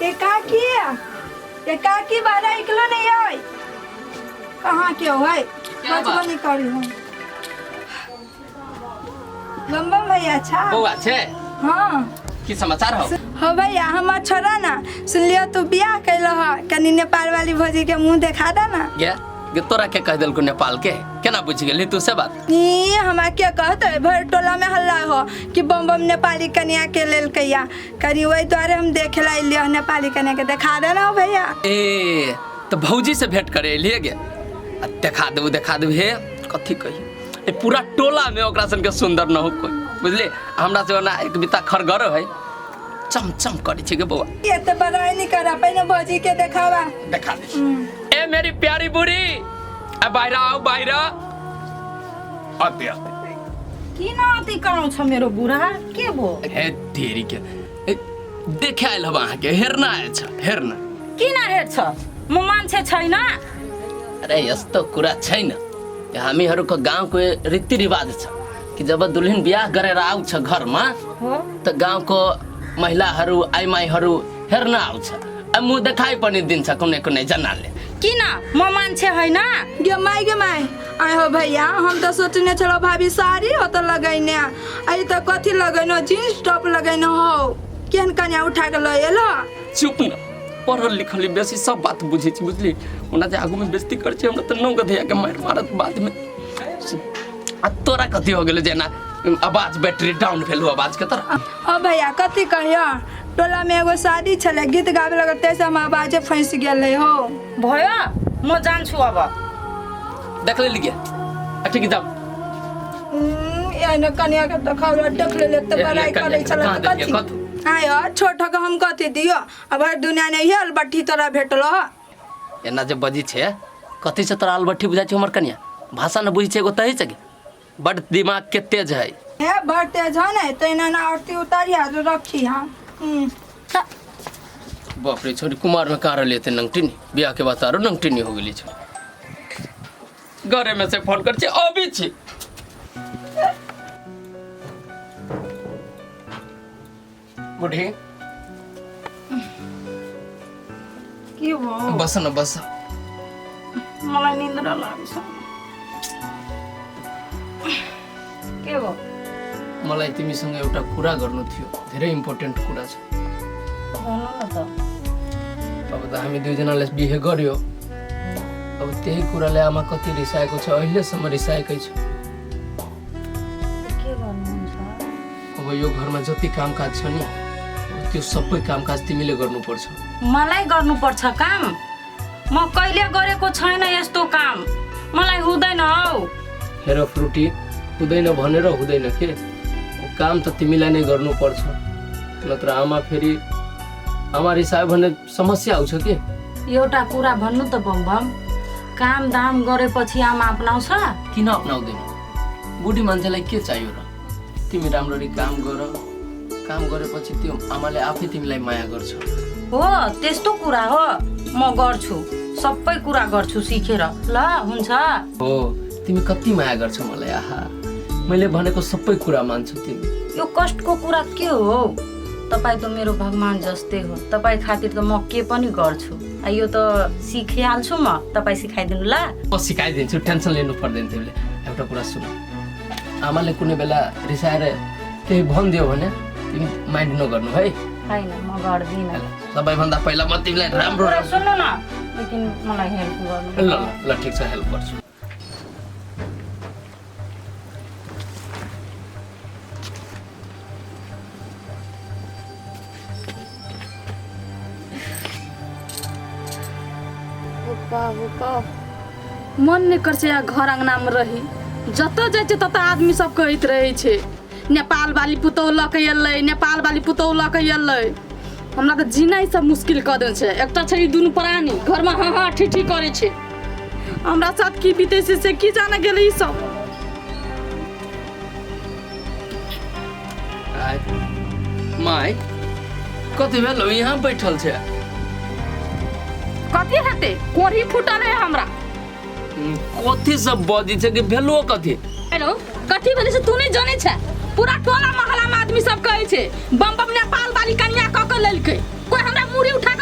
ए काकी, ए काकी, बाहर निकलो नहीं आए। कहाँ के हो है? क्या बचबो बात? नहीं करी हूँ। बम बम भैया अच्छा। बौआ छै? हाँ। की समाचार हो? हो भैया, हमर छोरा ना सुन लियो तू बियाह कैलो ह, कनी नेपाल वाली भौजी के मुंह देखा दे ना। गे गे, तोरा के कह देलको नेपाल के? केना बुझि गेली तू से बात? ई हमरा के कहते, भर टोला में हल्ला हो कि बम बम नेपाली कन्या के लेलकैया। कनी वही द्वारे हम देखे ला अलियो, नेपाली कन्या के देखा दे ना हो भैया। ए तऽ भौजी से भेंट करे एलियै गे? आ देखा देबू, देखा देबू। हे कथी कही, ए पूरा टोला में ओकरा सन के सुंदर न हो कोई, बुझली? हमरा से ओना एक बिता खरगर है, चम चम करै छै गे बौआ। ये तो बड़ाई नहीं करा, पहले भौजी के देखावा। देखा दे। ए मेरी प्यारी बुढ़ी, आ बाहर आओ, बाहर आते आते। किन अति कराउँछ मेरो बुढा? के भो? हे देरी के, ए, देखे आयल हब अहाँके, हेरना आयल छ, हेरना। किन हेर्छ? म मान्छे छैन? अरे यस्तो कुरा छैन। हामीहरूको गाउँको रीतिरिवाज छ कि जब दुल्हन बियाह गरेर आउँछ घरमा हो त गाउँको महिलाहरू आइमाईहरू हेर्न आउँछ, आ मुँह देखाइ पनि दिन्छ कुनै कुनै जनाले। किन, म मान्छे होइन? गे माई, गे माई, आय हो भैया, हम तो सोचने छलो भाभी साड़ी हो तो लगैने, आई तो कथी लगैनो, जीन्स टॉप लगैनो हो। केहन कन्या उठा के लऽ एलो? चुप न, पढ़ल लिखल बेसी सब बात बुझै छी, बुझली? ओना जे आगूमे बेइज्जती करै छै हमरा तऽ नौ गधैया के मारि मारत बादमे। आ तोरा कथी हो गेलै जेना आवाज बैटरी डाउन भेल हो आवाज के तोरा? ओ भैया, कथी कहियो, टोला में एगो शादी छलै, गीत गाबे लगल, तैसे हम आवाजे फंसि गेलै हो। भयो, म जान्छु अब। देख लेली गे? आ ठीक, जाऊ। एहने कन्या के देखाव देख लेले तऽ एहने बड़ाई कन्या करै के छलै कहाँ तऽ देलियै, कथी? कथू? आय हो, छोट के हम कथी दियो? अब हर दुनिया ने इहे अलबट्ठी तोरा भेटलो ह। एना जे बजी छै, कथी से तोरा अलबट्ठी बुझाइ छै? हमर कनिया भाषा न बुझै छै एगो तही से गे। बड दिमाग के तेज है। हे बड़ तेज हो ने तो एना ना आरती उतारिया जो रखी। हाँ, बाप रे, छोरी कुमार में कहाँ रहली एते नंगटिनी, बियाह के बाद आरो नंगटिनी हो गेली छोरी। घरे में से फोन कर छी, अभी छी। बुढ़ी। के भयो? बस न, बस। मलाई निन्द्रा लाग्छ। के भयो? मलाई तिमीसँग एउटा कुरा गर्नु थियो, धेरै इम्पोर्टेन्ट कुरा छ। भन्नु न त। अब त हामी दुईजनाले बिहे गर्यो, अब त्यही कुराले आमा कति रिसाएको छ, अहिलेसम्म रिसाएकै छ। के गर्नुहुन्छ? अब यो घरमा जति कामकाज छ नि, त्यो सबै कामकाज तिमीले गर्नुपर्छ। मलाई गर्नुपर्छ काम? म कहिले गरेको छैन यस्तो काम, मलाई हुँदैन हौ। हेर फ्रुटी, हुँदैन भनेर हुँदैन के, काम त तिमीलाई नै गर्नुपर्छ, नत्र आमा फेरि आमा रिसायो भने समस्या आउँछ के। एउटा कुरा भन्नु त बम बम, काम दाम गरेपछि आमा अपनाउँछ? किन अपनाउँदैन? बुढी मान्छेलाई के चाहियो र? तिमी राम्ररी काम गर, काम गरेपछि त्यो आमाले आफै तिमीलाई माया गर्छ। हो, त्यस्तो कुरा हो। म गर्छु, सबै कुरा गर्छु सिकेर। ल हुन्छ। हो, तिमी कति माया गर्छौ मलाई, आहा, मैले भनेको सबै कुरा मान्छौ तिमी। यो कष्टको कुरा के हो? तपाईँ त मेरो भगवान जस्तै हो, तपाईँ खातिर त म के पनि गर्छु। आ यो त सिकिहाल्छु म, तपाईँ सिकाइदिनु ल। म सिकाइदिन्छु, टेन्सन लिनु पर्दैन तिमीले। एउटा कुरा सुन, आमाले कुनै बेला रिसाएर केही भनिदियो भने तिमी माइन्ड नगर्नु है। होइन, म गर्दिनँ। सबैभन्दा पहिला म तिमीलाई राम्रो कुरा सुन्नु न, लेकिन मलाई हेल्प गर्नु। ल ल ल, ठिक छ, हेल्प गर्छु। मन नहि करै छै घर अङ्गनामे रही। जतऽ जाइ छै ततऽ आदमी सब कहैत रहै छै, नेपाल वाली पुतोहु लऽ कऽ एलै, नेपाल वाली पुतोहु लऽ कऽ एलै। हमरा तऽ जीनाइ सब मुश्किल कऽ देने छै। एकटा छै ई दुनू प्राणी घरमे हँ हँ ठी ठी करै छै। हमरा साथ की बीतै छै से की जाने गेलै ई सब। आय माय, कथी भेलो यहाँ बैठल छै? कथी हेतै, कोढ़ी फूटल है हमरा। कथी सब बजै छै कि भेलो कथी? हेलो, कथी भेलै से तू नहि जानै छै? पूरा टोला मोहल्ला में आदमी सब कहै छै, बम बम नेपाल वाली कनिया कऽ के लेलकै। कोई हमरा मूड़ी उठा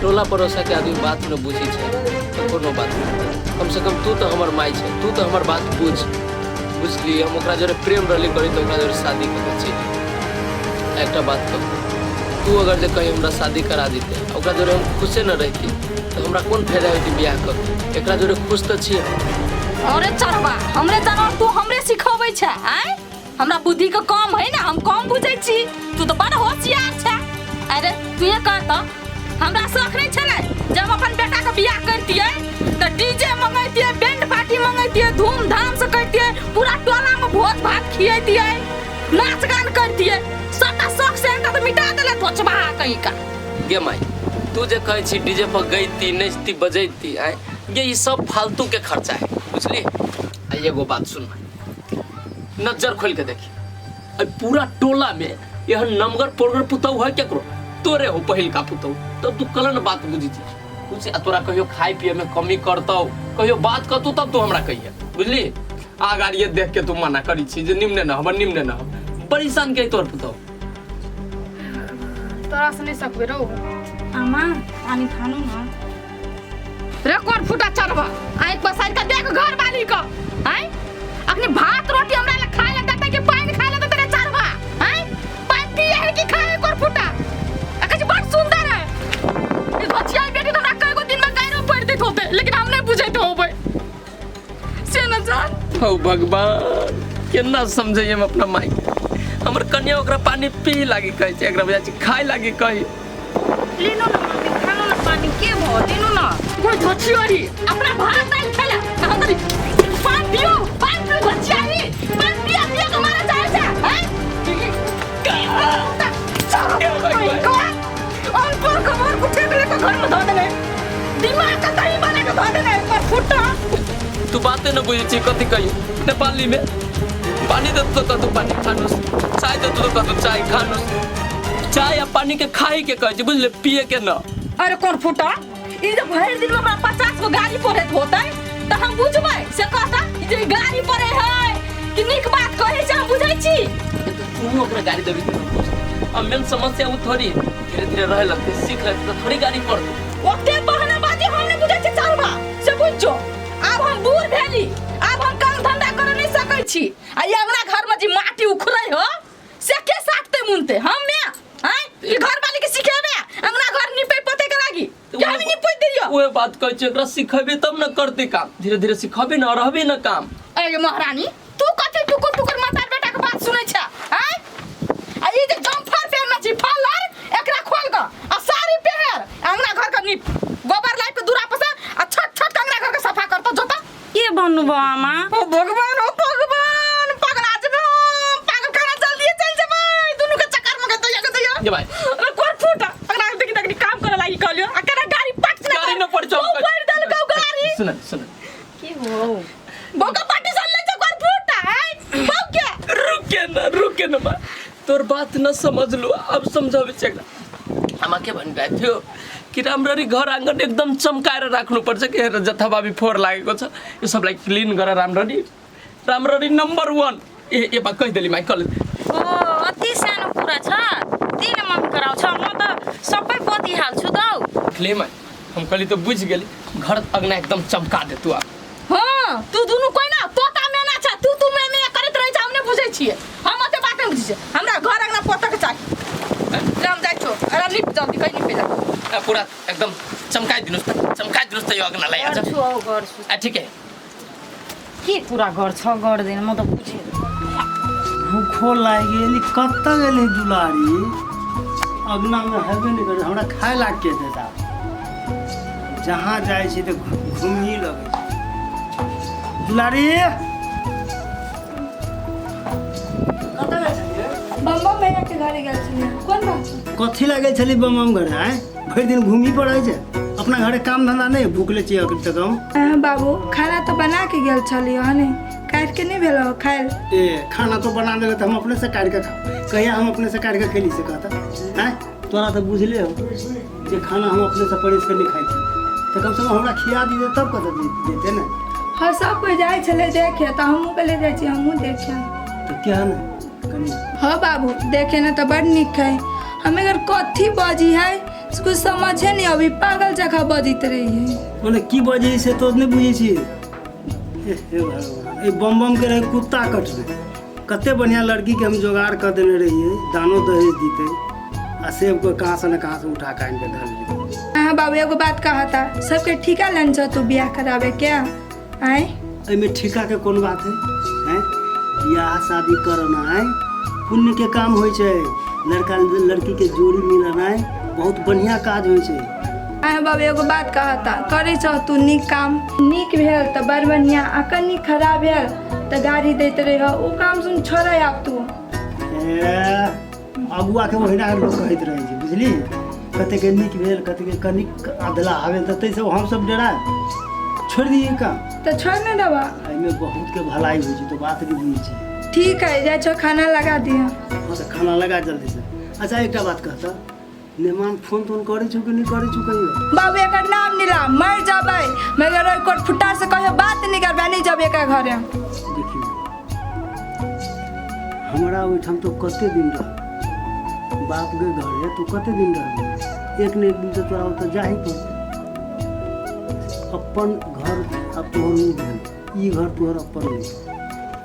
टोला पड़ोसा के आदमी बात न बुझी छै तऽ कोनो बात नहि। कम से कम तू तऽ हमर माय छै, तू तऽ हमर बात बुझ। बुझली, हम ओकरा जोरे प्रेम रहली करी तऽ ओकरा जोरे शादी कऽ के चलि। एकटा बात कहू, तू अगर जे कहीं हमरा शादी करा देते, ओकरा जोरे हम खुशे न रहती, तऽ हमरा कोन फायदा होती बियाह कऽ के? एकरा जोरे खुश तऽ छी हम। अरे चढ़वा, हमरे जानवर तू हमरे सिखबै छै आँय? हमरा बुद्धि के कम है ना, हम कम बुझै छी, तू तऽ बड़ होशियार छै। अरे तू ये कह तऽ हमरा शौक नहीं छलै जब हम अपन बेटा के बियाह करतियै तऽ डीजे मंगैतियै, बैंड पार्टी मंगैतियै, धूमधाम से करतियै, पूरा टोला में भोज भात खियैतियै, नाच गान करतियै, सबटा शौक से तऽ मिटा देले धोचबा कहीं का। गे माय, तू जे कहै छी डीजे पर गैती नचती बजैती, आँय गे, ई सब फालतू के खर्चा है, बुझली? आ एगो बात सुन माय, नजर खोल के देखी, अइ पूरा टोला में एहन नमगर पोरगर पुतहु है केकरो? तोरे हो पहिलका पुतहु। तब तू कलन बात बुझी छी कुछ, आ तोरा कहियो खाय पिए में कमी करतौ, कहियो बात कहतौ, तब तू हमरा कहिए, बुझली? आ गाड़िए देख के तू मना करी छी जे निमने न हमर, निमने न हम। बड़ी शान के तोर पुतहु। तोरा से नहीं सकबे रो। आमा पानी खानु न। रे कोन फूटा चढ़वा, आँखि पसारि के देख घर वाली के, आँय अखनी भात रोटी हमरा ले खाय ले देतै कि पानि खाय ले देतै रे चढ़वा? आँय पानि पिए है कि खाए है? कोन फूटा आ कहै छै बड़ सुंदर है ई घोचिया बेटी, तऽ हमरा कएगो दिन में गाइरो पड़ि दैत होतै, लेकिन हम नहि बुझैत होबै से न जान। हौ भगवान, केना समझैए हम अपना माय के? हमर कन्या ओकरा पानी पी लागी कहै छै, एकरा बुझाइ छै खाय लागी कही। लिनु न मम्मी, खानु न पानी, के भयो लिनु न। कोई घोचियारी अपना भात दालि खेला, हम तनी पान पियो, पान पियो घोचियारी, पान पिया पिया के मारा चाहे छै हैं? अनपढ़ खबर को फेंक लेके घर में धो देने, दिमाग का दही बना के धो देने पर फुटा। तू बाते न बुझै छी, कथी कहियो? नेपाली में पानी दे तो कहतौ पानी खानुस, चाय दे तो कहतौ चाय खानुस। चाय आ पानी के खाई के कहै छै, बुझले? पिए के न। अरे कोन फुटा, ई जे भरि दिन में हमरा 50 गो गाड़ी पढ़ैत होतै तऽ हम बुझबै से कहता जे ई गाड़ी पढ़ै है कि नीक बात कहै छै, हम बुझै छी। तू ओकरा गाड़ी देबी तऽ हम बुझतै। आ मेन समस्या ओ थोड़ी है, धीरे धीरे रहे लगतै, सीख लगतै तऽ थोड़ी गाड़ी पढ़तै। ओते बहानाबाजी हम नहि बुझै छी चलबा, से बुझ जो। आब हम बूढ़ भेली, आब हम काम धंधा कर नहीं सकै छी, आ ई अंगना घर में जे माटी उखड़ै हो से के साटते मुनते हम में? आँय ई घर वाली के सिखेबे अंगना घर निपै पोतै के लागी कि हम निपै दियो? ओहे बात कहै छी, एकरा सिखेबी तब न करतै काम, धीरे धीरे सिखेबी न रहबी न काम। अरे महारानी, तू कथी टुकुर टुकुर माता बेटा के बात सुनै छ आँय? आ ई जे जम्फर पहिरने छी फलर, एकरा खोल क आ साड़ी पहिर अंगना घर के निप, गोबर लाइब के दूरा पर से आ छोट छोट के अंगना घर के सफा करतो जोता। के भन्नुभयो आमा? ओ भगवान, ओ भगवान, पागल आ जेबै हम, पागल खाना जल्दी चलि जेबै दुनू के चक्कर में। दैया के दैया जे भाई। अरे कोन फूटा, अगरा देखि देखि काम करे लागि कहलियो आ केना गाड़ी पट से गाड़ी न पड़ जाओ। पड़ देलकौ गाड़ी। सुन सुन। के हो? बौका पार्टी से ले जा कोन फूटा है बौ के। रुके न, रुके न बा, तोर बात न समझलु, अब समझाबै छै एकरा। आमा के भनिरहेको थियो कि राम्ररी घर आँगन एकदम चम्काएर राख्नुपर्छ कि हेर जथाभावी फोहोर लागेको छ, यो सबलाई क्लिन गरेर राम्ररी राम्ररी नम्बर 1। ए ए बा कहिदेली my college. ओ अति सानो कुरा छ, त्यही न मम्मी कराउँछ, म त सबै पोतिहाल्छु त हौ। ले my, हम कहली त बुझि गेली, घर अङ्गना एकदम चमका देतु आब। हाँ तू दुनू कोइ ना तोता मैना छ, तू तू मैं मैं करैत रहै छ, हम नहि बुझै छियै, हम ओते बात नहि बुझै छियै, हमरा घर अङ्गना पोतऽ के चाही। ले हम जाइ छौ, अरे निप जल्दी कहीं निपे जा। आ, पुरा एकदम चम्काइ दिनुहोस् त, चम्काइ दिनुहोस् त यो अङ्गनालाई आज। गर्छु हौ, गर्छु। आ ठिकै। के कुरा गर्छ गर्दैन म त बुझेँ। भूखो लागि गेली, कतऽ गेली दुलारी? अगनामे हेबे नहि करै, हमरा खाय ला के देता? जहाँ जाइ छी तऽ घुमही लगै छै। दुलारी कतऽ गेल छलियै? बम बम भैया के घरे गेल छलियै। कोन बात? कथी लागल छली बम बम घर? आँय भरि दिन घूमही पड़ै छै, अपना घरे काम धंधा नहि, भूखले छियै अखन तक हम। अहाँ बाबू खाना तऽ बना के गेल छलियै हने, काटि के नहि भेल खायल? ए खाना तो बना देले तऽ हम अपने से काटि के खाओ, कहिया हम अपने से काटि के खेली से कहता? आँय तोरा तऽ बुझले हो जे खाना हम अपने से परसि के नहि खाइ छी, तऽ कम से कम हमरा खिया दिते तब कतऽ देते ने। हँ सब कोइ जाइ छलै देखे तऽ हमहूँ कहलियै जाइ छी हमहूँ देखे। तऽ क्या ने कनि। हँ बाबू देखे ने तऽ बड़ नीक है, हम अगर कथी बजी है कुछ समझे नहीं अभी पागल जकाँ बजैत रही है। बोले की बजै से तो नहि बुझै छी। हे हे भगवान, ई बम बम के रहे कुत्ता कटने। कते बढ़िया लड़की के हम जोगाड़ कर देने रहिए, दानो दहेज दीते आ सेब को कहाँ से न कहाँ से उठा के आनि के धर लेलियै। हाँ बाबू एगो बात कहा था, सबके ठीका लेने छौ तू बियाह कराबे के? आय एहिमे ठीका के कोन बात है? हैं, बियाह शादी करनाइ पुण्य के काम होइ छै। लड़का लड़की के जोड़ी मिलनाइ बहुत बढ़िया काज होइ छै। आय बाबू एगो बात कहता, करै छौ तू नीक काम, नीक भेल तऽ बड़ बढ़िया आ कनि खराब भेल तऽ गाड़ी दैत रह, ओ काम सुन छोड़ै आब तू। ए, अगुआ के ओहिना लोक कहैत रहै छै, बुझली? कतेके नीक भेल, कतेके कनिक अधला भेल, तऽ ताहिसँ हमसब डराय छोड़ि दियै काम। तऽ छोड़ ने देबा। एहिमे बहुत के भलाई होइ छै, तो बात नहि बुझै छी। ठीक है, जाइ छौ खाना लगा दिअ। हाँ तऽ खाना लगा जल्दी से। अच्छा एकटा बात कहता, मेहमान फोन तोन करै छौ कि नहि करै छौ कहियो? बाबू एकर नाम नहीं ला, मर जबै मगर ओहि कोट फुट्टा से कहियो बात नहीं करबै, नहीं जब एकर घरे। देखियौ हमरा ओहिठाम तो कते दिन रह, बाप के घरे तू कते दिन रह, एक ने एक दिन तो तोरा ओतऽ जाही पड़तै। अपन घर आब तोहर ओ भेल, ई घर तोहर अपन नहि,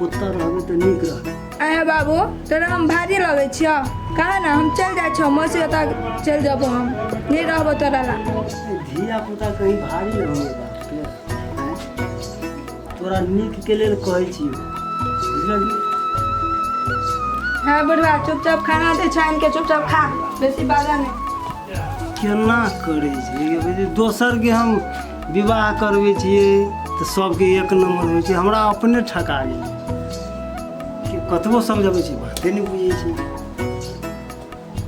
ओतऽ रहबै तऽ नीक रहबै। आय बाबू तोरा हम भारी लगै छियौ, कहा ना हम चल जाइ छौ मौसी ओतऽ चल जबो, हम नहीं रहबो तोरा ला। धिया पुता कहीं भारी न हो बापके, आँय? तोरा नीक के लेल कहै छियौ, बुझलही? हाँ बुढ़वा चुपचाप खाना दे छानि के चुपचाप खा, बेसी बाजा नहीं। केना करै छै दोसरके हम विवाह करबै छियै तऽ सबके एक नम्बर होइ छै, हमरा अपने ठका गेलै। कतबो समझबै छी बाते नहि बुझै छै।